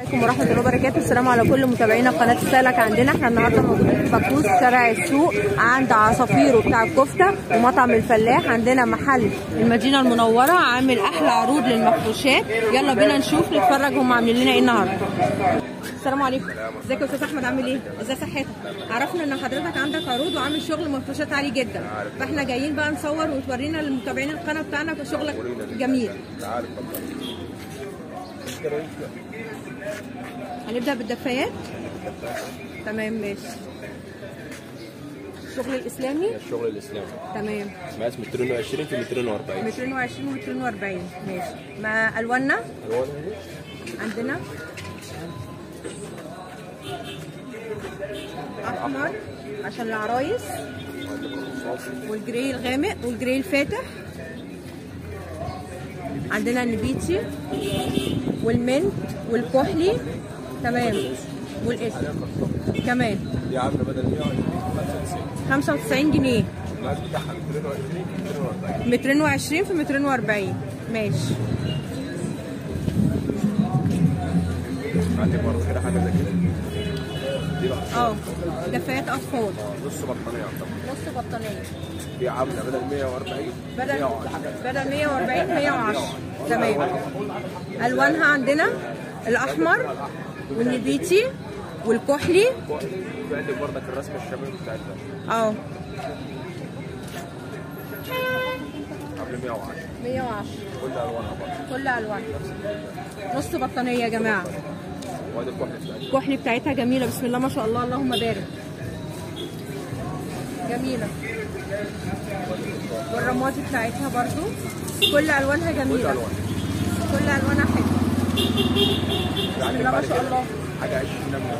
عليكم ورحمة الله وبركاته. السلام على كل متابعينا قناة السالك. عندنا احنا النهارده موجودين في بكوس شارع السوق عند عصافيرو بتاع الكفتة ومطعم الفلاح. عندنا محل المدينة المنورة عامل احلى عروض للمفروشات. يلا بينا نشوف نتفرج هم عاملين لنا ايه النهارده. السلام عليكم، ازيك يا استاذ احمد؟ عامل ايه؟ ازي صحتك؟ عرفنا ان حضرتك عندك عروض وعامل شغل مفروشات عالي جدا، فاحنا جايين بقى نصور وتورينا للمتابعين القناة بتاعنا شغلك جميل. هنبدأ بالدفايات. تمام ماشي. الشغل الإسلامي؟ الشغل الإسلامي تمام. مقاس 220 في 240. 220 و 240 ماشي. مع ألواننا؟ ألواننا عندنا أحمر عشان العرايس، وال gray الغامق وال gray الفاتح، عندنا النبيتي وال mint والكحلي تمام، والاسود كمان. دي عامله بدل 120 95 جنيه. المقاس بتاعها 220 في 240. 220 في 240 ماشي. عندك برضه كده حاجة زي كده. دي بقى دفايات اطفال. نص بطانيه. نص بطانيه. دي عامله بدل 140 بدل 140 110 تمام. الوانها عندنا الاحمر والنبيتي والكحلي. في عندك برضك الرسمة الشمالي بتاعتها. عامله 110. 110 كل الوانها برضه. كل الوانها. نص بطانيه يا جماعة. وادي الكحلي بتاعتها. الكحلي بتاعتها جميلة بسم الله ما شاء الله اللهم بارك. جميلة. والرمادي بتاعتها برضو كل الوانها جميلة. كل الوانها حلوة بسم الله ما شاء الله. حاجة 20 نمره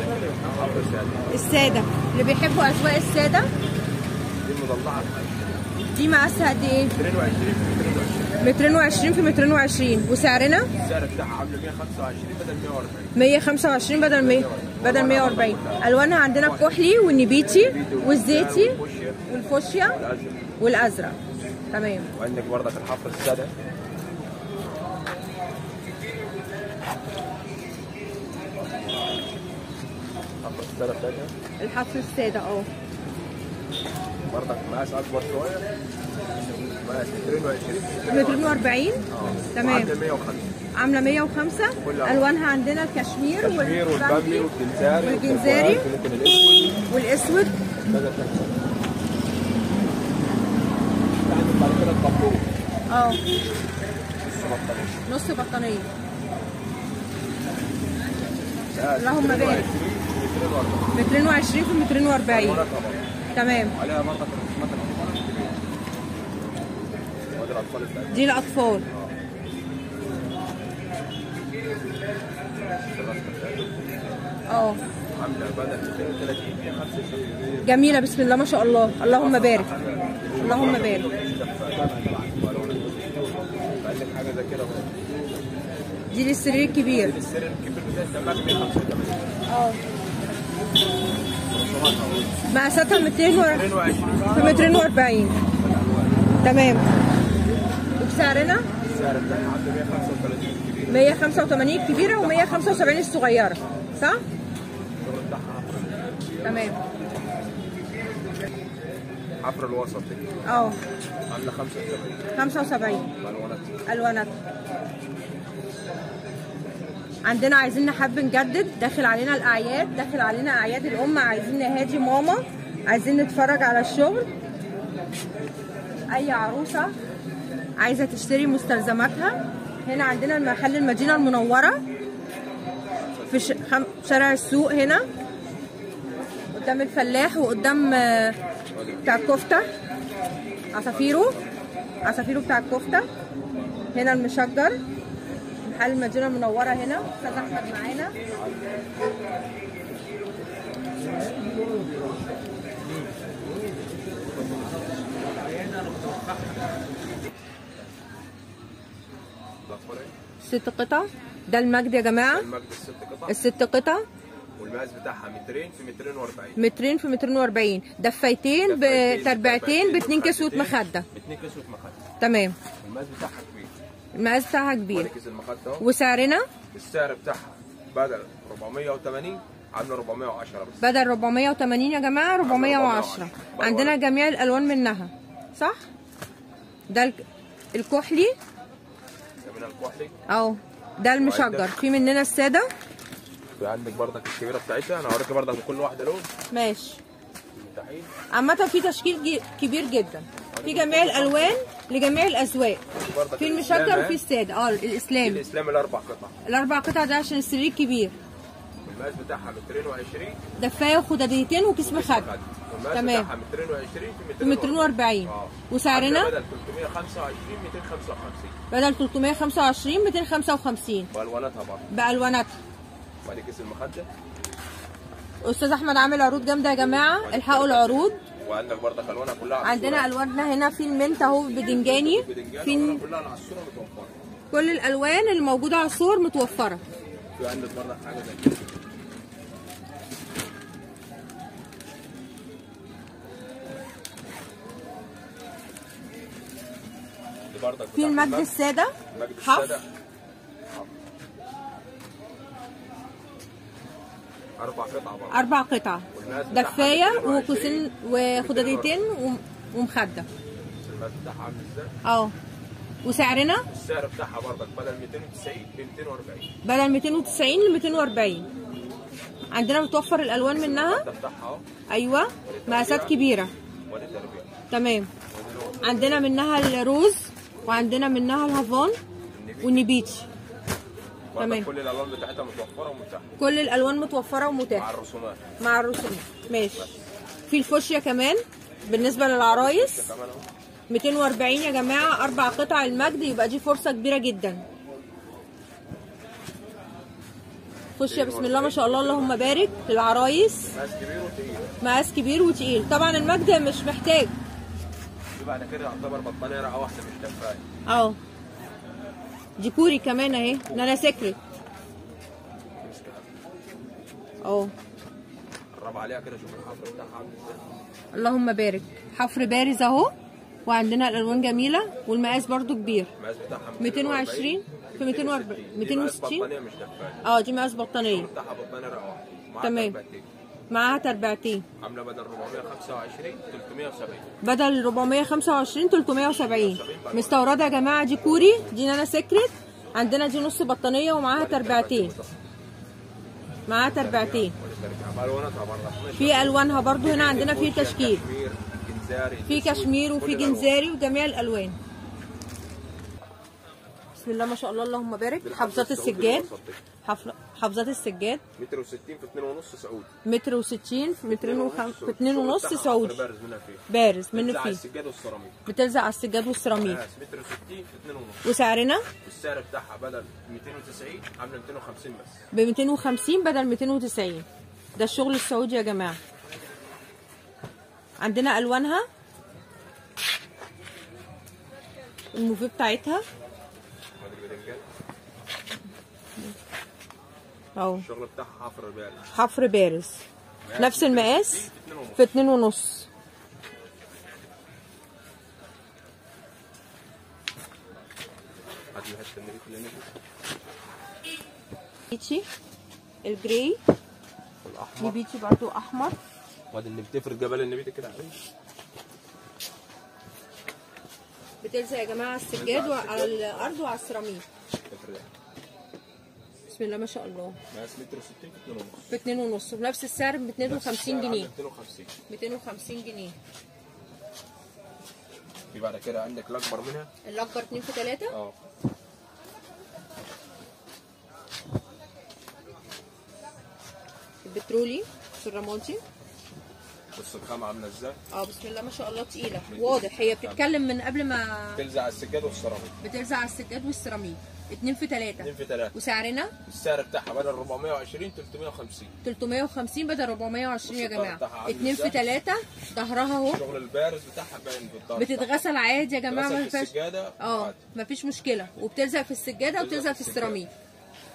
السادة اللي بيحبوا اذواق السادة. دي مضلعه. دي مقاسها قد ايه؟ 220 في 220. 220 في 220. وسعرنا؟ السعر بتاعها عامله 125 بدل 140. 125 بدل 100 بدل 140. الوانها عندنا الكحلي والنبيتي والزيتي والفوشيا والازرق تمام. وعندك برضك الحفر السادة. الحفر السادة بتاعتها. الحفر السادة برضك مقاس اكبر شوية. مقاس 220 240 تمام. 105. عامله 105. الوانها عندنا الكشمير والبامي والجنزاري والاسود. بعد كده الطابور. نص بطانيه. اللهم بارك. 220 في 240 تمام. عليها برضك الرسومات الكبيرة. وادي الاطفال بتاعتها. دي الاطفال. عامله بدل 230 125. جميلة بسم الله ما شاء الله اللهم بارك اللهم بارك. عندك حاجة زي كده برضه. دي للسرير الكبير. دي للسرير الكبير بتاع 185. مقاساتها 220 في 240 تمام. وبسعرنا؟ السعر بتاعها عند 135 الكبيرة. 185 الكبيرة و175 الصغيرة صح؟ تمام. حفر الوسط دي. عامله 75. 75 الوانات. عندنا عايزين نحب نجدد، داخل علينا الاعياد، داخل علينا اعياد الام، عايزين نهادي ماما، عايزين نتفرج على الشغل. اي عروسه عايزه تشتري مستلزماتها هنا عندنا المحل المدينة المنورة في شارع السوق هنا قدام الفلاح وقدام بتاع الكفتة عصافيرو. عصافيرو بتاع الكفتة هنا المشجر. محل المدينة المنورة هنا. استاذ احمد معانا. ست قطع. ده المجد يا جماعة. المجد الست قطع. الست قطع. والمقاس بتاعها مترين في 240. مترين في 240. دفايتين بتربعتين باتنين كسوة مخده. باتنين كسوة مخده تمام. المقاس بتاعها كبير. المقاس بتاعها كبير. كيس المخدة اهو. وسعرنا؟ السعر بتاعها بدل 480 عامله 410 بس. بدل 480 يا جماعة 410. عندنا جميع الالوان منها صح؟ ده الكحلي، ده الكحلي اهو، ده المشجر، في مننا السادة. في عندك بردك الكبيرة بتاعتها، انا هوريك بردك بكل واحدة لون. ماشي. عامة في تشكيل كبير جدا، في جميع الالوان لجميع الاذواق، في المشجر وفي السادة. الاسلامي، الاسلامي الاربع قطع، الاربع قطع ده عشان السرير كبير. المقاس بتاعها 220 متر، دفايه وخداديتين وكيس مخده. تمام. بتاعها 220 في 240. وسعرنا بدل 325 255، بدل 325 255، بالواناتها برضه، بالواناتها. وبعد كيس المخدة. استاذ احمد عامل عروض جامدة يا جماعة، الحقوا العروض. وعندك برضك الوانها كلها على عندنا الواننا هنا في المنت اهو بدنجاني، في كلها على الصورة متوفرة، كل الالوان الموجودة على الصور متوفرة. في عندك برضك حاجة زي كده، في المجد السادة، حفر، اربع قطع برضه، اربع قطع، دفايه وكوسين وخداديتين ومخده. المقاس بتاعها عامل ازاي؟ اه. وسعرنا؟ السعر بتاعها برضك بدل 290 ب 240، بدل 290 ل 240. عندنا متوفر الالوان منها. ايوه، مقاسات كبيرة. تمام. عندنا منها الروز، وعندنا منها الهافان والنبيتي. تمام. كل الالوان بتاعتها متوفرة ومتاحه، كل الالوان متوفرة ومتاحه مع الرسومات، مع الرسومات. ماشي. في الفوشيا كمان بالنسبة للعرايس 240 يا جماعة، اربع قطع المجد، يبقى دي فرصة كبيرة جدا. فوشيا بسم الله ما شاء الله اللهم بارك للعرايس، مقاس كبير وتقيل، مقاس كبير وتقيل. طبعا المجد مش محتاج. بعد كده يعتبر بطانيه رقه واحدة مش دفايه. اه دي كوري كمان اهي، نانا سكرت. اه قرب عليها كده، شوف الحفر بتاعها عامل ازاي. اللهم بارك، حفر بارز اهو، وعندنا الالوان جميلة، والمقاس برده كبير. المقاس بتاعها 220 في 240 260. بطانيه مش دفايه. اه دي مقاس بطانيه بتاعها بطانيه رقه واحدة. تمام. معاها تربعتين. عامله بدل 425 370، بدل 425 370. مستورده يا جماعة، دي كوري، دي نانا سكرت. عندنا دي نص بطانيه ومعاها تربعتين، معاها تربعتين. في الوانها برضو هنا عندنا في تشكيل، في كشمير وفي جنزاري وجميع الالوان. بسم الله ما شاء الله اللهم بارك. حافظات السجاد، حافظات السجاد متر و60 في 2.5 سعودي، متر و60 في مترين في 2.5 سعودي، بارز منها فيه، بارز منه فيه. بتلزق على السجاد والسيراميك، بتلزق على السجاد والسيراميك. متر و60 في 2.5. وسعرنا؟ السعر بتاعها بدل 290 عامله 250 بس، ب 250 بدل 290. ده الشغل السعودي يا جماعة. عندنا الوانها، الموفيه بتاعتها اهو، الشغل بتاعها حفر بارز، حفر بارز، نفس المقاس في 2.5. بيتشي ال gray والاحمر، نبيتي برضو احمر. وادي اللي بتفرد جبل النبيتي كده عليه، بتلزق يا جماعة على السجاد وعلى الارض وعلى السيراميك. بسم الله ما شاء الله. مقاس متر و60 في 2.5، في 2.5 بنفس السعر ب 250 جنيه. 250، 250 جنيه. في بعد كده عندك الاكبر منها، الاكبر 2 في 3. اه البترولي في الرمادي. بص الخامة عامله ازاي. اه بسم الله ما شاء الله تقيلة، واضح هي بتتكلم من قبل ما بتلزق على السجاد والسيراميك، بتلزق على السجاد والسيراميك. 2 في 3، 2 في 3. وسعرنا؟ السعر بتاعها بدل 420 350، 350 بدل 420 يا جماعة. 2 في 3، ظهرها اهو، الشغل البارز بتاعها باين بالظهر، بتتغسل عادي يا جماعة، ما فيهاش اه ما فيش مشكلة، وبتلزق في السجادة وبتلزق في السيراميك.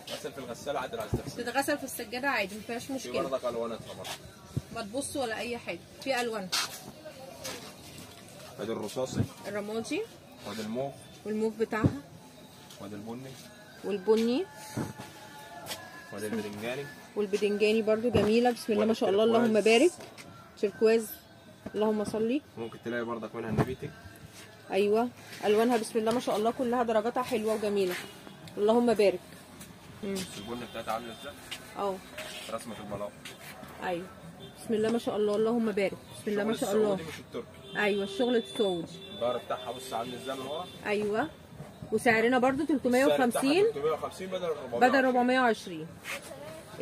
تتغسل في الغسالة عادي، عايز تغسل تتغسل في السجادة عادي، ما فيهاش مشكلة. في برضك الواناتها برضه، ما تبص ولا اي حاجة، في الوان. ادي الرصاصي، الرمادي، وادي الموف، والموف بتاعها، وادي البني، والبني. وادي البدنجاني. والبدنجاني برده جميلة بسم الله ما شاء الله اللهم بارك. تركواز اللهم صلي. ممكن تلاقي بردك منها النبيتي. ايوه الوانها بسم الله ما شاء الله كلها درجاتها حلوة وجميلة اللهم بارك. البنه بتاعتها عامله ازاي؟ اه رسمه البلاط. ايوه بسم الله ما شاء الله اللهم بارك. بسم الله ما شاء الله. الشغل السعودي مش التركي. ايوه الشغل السعودي. الظهر بتاعها بص عامل ازاي من ورا. ايوه وسعرنا برده 350. 350 بدل 420. بدل 420.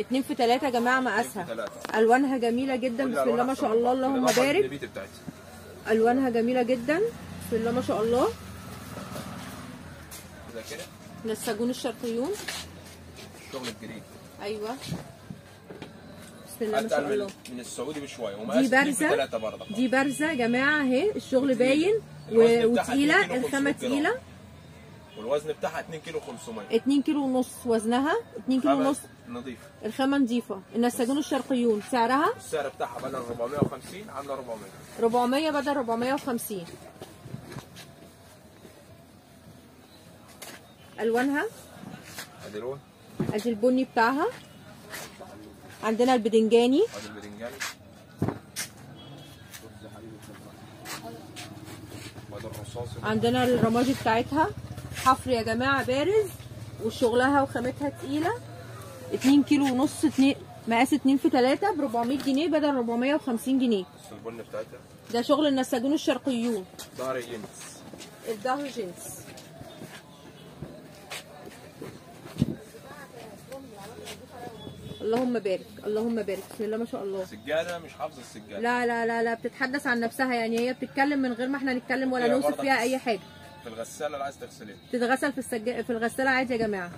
2 في 3 يا جماعة مقاسها. الوانها جميلة جدا بسم الله ما شاء الله اللهم بارك. الوانها جميلة جدا بسم الله ما شاء الله. نساجون الشرقيون. الشغل الجديد. ايوه بسم الله ما شاء الله. من السعودي بشوية. دي بارزة، دي بارزة يا جماعة اهي، الشغل باين وتقيله، الخامة تقيلة. والوزن بتاعها 2 كيلو 500. 2 كيلو ونص وزنها، 2 كيلو ونص. نظيفة. الخامة نظيفة. النساجون الشرقيون سعرها؟ السعر بتاعها بدل 450 عامله 400. 400 بدل 450. الوانها ادي لون، ادي البني بتاعها. عندنا البدنجاني. ادي البدنجاني. وادي الرصاصي. عندنا الرمادي بتاعتها. حفر يا جماعة بارز وشغلها وخامتها تقيلة. 2 كيلو ونص، مقاس 2 في 3 ب 400 جنيه بدل 450 جنيه. البن بتاعتها ده شغل النساجون الشرقيون. ظهر جنس. الظهر جنس. اللهم بارك اللهم بارك بسم الله ما شاء الله. سجادة مش حافظه السجادة. لا لا لا لا، بتتحدث عن نفسها، يعني هي بتتكلم من غير ما احنا نتكلم ولا نوصف فيها اي حاجة. في الغسالة اللي عايز تغسليها تتغسل في الغسالة عادي يا جماعة.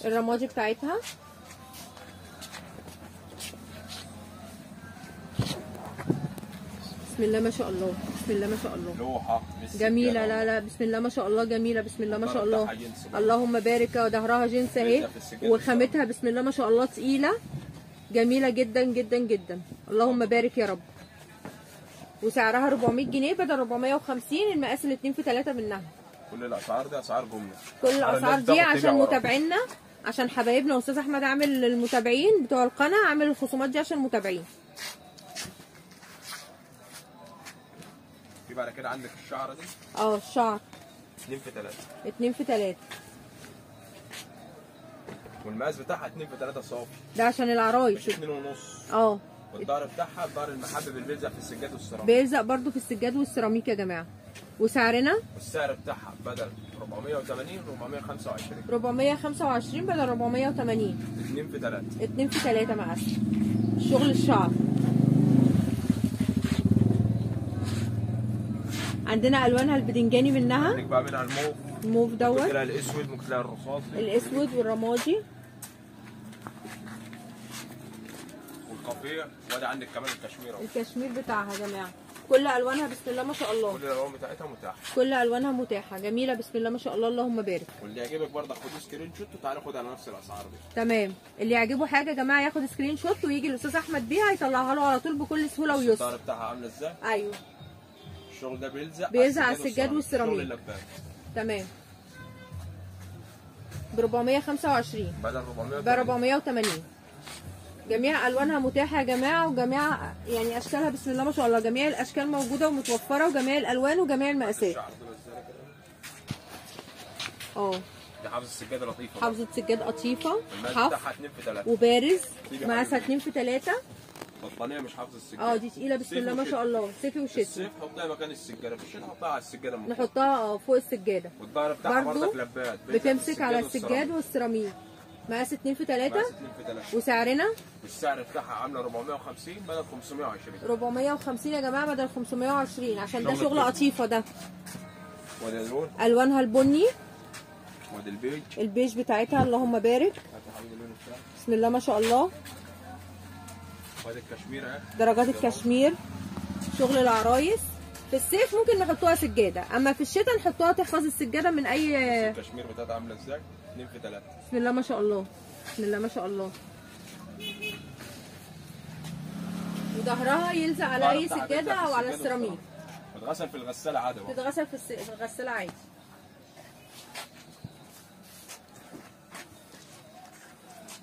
الرمادي بتاعتها. بسم الله ما شاء الله، بسم الله ما شاء الله. لوحة جميلة. لا لا بسم الله ما شاء الله جميلة، بسم الله ما شاء الله اللهم بارك. ظهرها جنس اهي وخامتها بسم الله ما شاء الله تقيلة جميلة جدا جدا جدا، اللهم بارك يا رب. وسعرها 400 جنيه بدل 450. المقاس ال2 في 3 منها. كل الاسعار دي اسعار جملة. كل الاسعار دي عشان متابعينا، عشان حبايبنا. استاذ احمد عامل للمتابعين بتوع القناة، عامل الخصومات دي عشان المتابعين. في بعد كده عندك الشعرة دي. اه الشعر 2 في 3. 2 في 3. والمقاس بتاعها 2 في 3 صافي. ده عشان العرايس. مش 2 ونص. اه. والظهر بتاعها الظهر المحبب اللي بيلزق في السجاد والسيراميك. بيلزق برده في السجاد والسيراميك يا جماعة. وسعرنا؟ والسعر بتاعها بدل 480 425. 425 بدل 480. 2 في 3. 2 في 3 مقاس. شغل الشعر. عندنا الوانها البدنجاني منها. عندك بقى منها الموف. الموف دوت. ممكن تلاقي الاسود، ممكن تلاقي الرصاصي. الاسود والرمادي. والكافيه. وادي عندك كمان الكشمير اهو. الكشمير بتاعها يا جماعة. كل الوانها بسم الله ما شاء الله. كل الالوان بتاعتها متاحة. كل الوانها متاحة جميلة بسم الله ما شاء الله اللهم بارك. واللي يعجبك برضه خد screenshot وتعالى خد على نفس الاسعار دي. تمام، اللي يعجبه حاجة يا جماعة ياخد screenshot ويجي الاستاذ احمد بيها يطلعها له على طول بكل سهولة ويسر. السعر بتاعها عامله ازاي؟ ايوه. الشغل ده بيلزق، بيلزق على السجاد والسيراميك. تمام. ب 425 بدل 480. ب 480. جميع الوانها متاحة يا جماعة، وجميع يعني اشكالها بسم الله ما شاء الله، جميع الاشكال موجودة ومتوفره، وجميع الالوان وجميع المقاسات. اه دي حافظه سجادة لطيفة. حافظه سجاد قطيفة، حفر 2 في 3 وبارز، مقاسها 2 في 3. بطانيه مش حافظه السجادة. اه دي تقيلة بسم الله ما شاء الله، صيفي وشتوي. الصيف حطها مكان السجادة، في الشتاء حطها على السجادة من فوق. نحطها فوق السجادة. والظهر بتاعها برضك لبات، بتمسك على السجاد والسيراميك. مقاس 2 في 3. مقاس 2 في 3. وسعرنا؟ والسعر بتاعها عامله 450 بدل 520. 450 يا جماعة بدل 520، عشان ده شغل قطيفة ده. وادي اللون. الوانها البني. وادي البيج. البيج بتاعتها اللهم بارك. بسم الله ما شاء الله. وادي الكشمير اهي. درجات الكشمير. شغل العرايس. في الصيف ممكن نحطوها سجادة، اما في الشتاء نحطوها تحفظ السجادة من اي. الكشمير بتاعتها عامله ازاي؟ 2 في 3. بسم الله ما شاء الله، بسم الله ما شاء الله. وظهرها يلزق على اي سجادة او على السيراميك. تتغسل في الغسالة عادي. تتغسل في الغسالة عادي.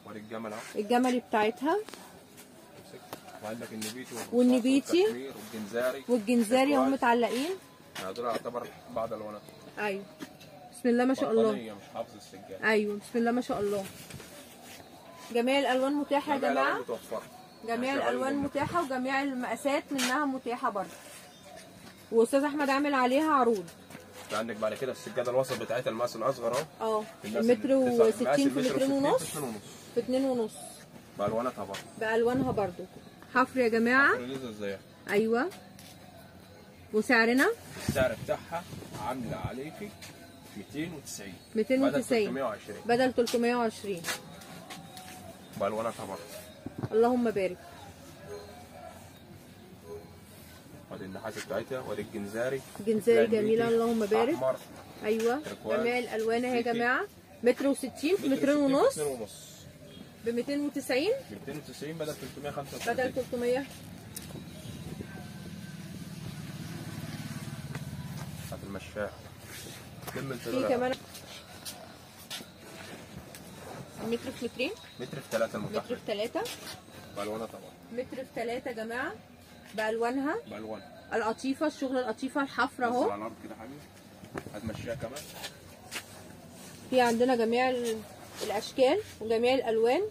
وادي الجمل اهو. الجملي بتاعتها. وعندك النبيتي والنبيتي والجنزاري. والجنزاري هم متعلقين. دول يعتبر بعض الوانات. ايوه بسم الله ما شاء الله. مش حافظ السجاد. ايوه بسم الله ما شاء الله. جميع الالوان متاحة يا جماعة. جميع الالوان متاحة وجميع المقاسات منها متاحة برضه. واستاذ احمد عامل عليها عروض. عندك بعد كده السجادة الوسط بتاعتها المقاس الاصغر اهو. متر و60 في مترين ونص في 2.5. بالواناتها برضه. بالوانها برضه. حفر يا جماعة. حفر. ايوه. وسعرنا؟ السعر بتاعها عامله عليكي 290. 290 بدل 320. بدل 320. بالواناتها برضه. اللهم بارك. وادي النحاسه بتاعتها، وادي الجنزاري. جنزاري جميلة اللهم بارك. أحمر. ايوه جميع الالوان اهي يا جماعة. متر و60 في مترين ونص. ب 290. 290 بدل 335. بدل 300. بتاعت المشاة. في كمان متر في مترين. متر في 3 المتاح. متر في 3 بالوانها طبعا. متر في 3 يا جماعة بالوانها. بالوانها القطيفه، الشغل القطيفه الحفرة اهو. على الارض كده حبيبي. هتمشيها كمان. في عندنا جميع الاشكال وجميع الالوان.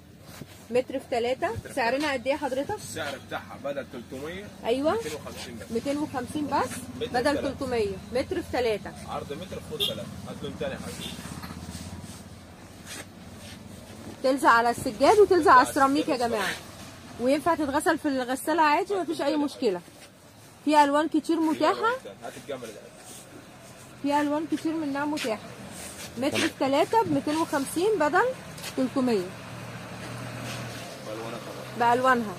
متر في 3. سعرنا قد ايه حضرتك؟ السعر بتاعها بدل 300. ايوه 250 بس. 250 بس بدل 300. متر في 3. عرض متر في 3. هات لون تاني يا حبيبي. تلزق على السجاد وتلزق على السيراميك يا جماعة. وينفع تتغسل في الغسالة عادي مفيش اي مشكلة. في الوان كتير متاحة. هات الجمل ده. في الوان كتير منها متاحة. متر في 3 ب 250 بدل 300. بالوانها طبعا. بالوانها.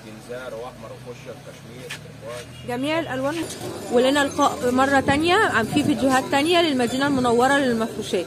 جنزار واحمر وفوشيا وكشمير تركواز. جميع الالوان. ولنا لقاء مرة ثانية في فيديوهات ثانية للمدينة المنورة للمفروشات.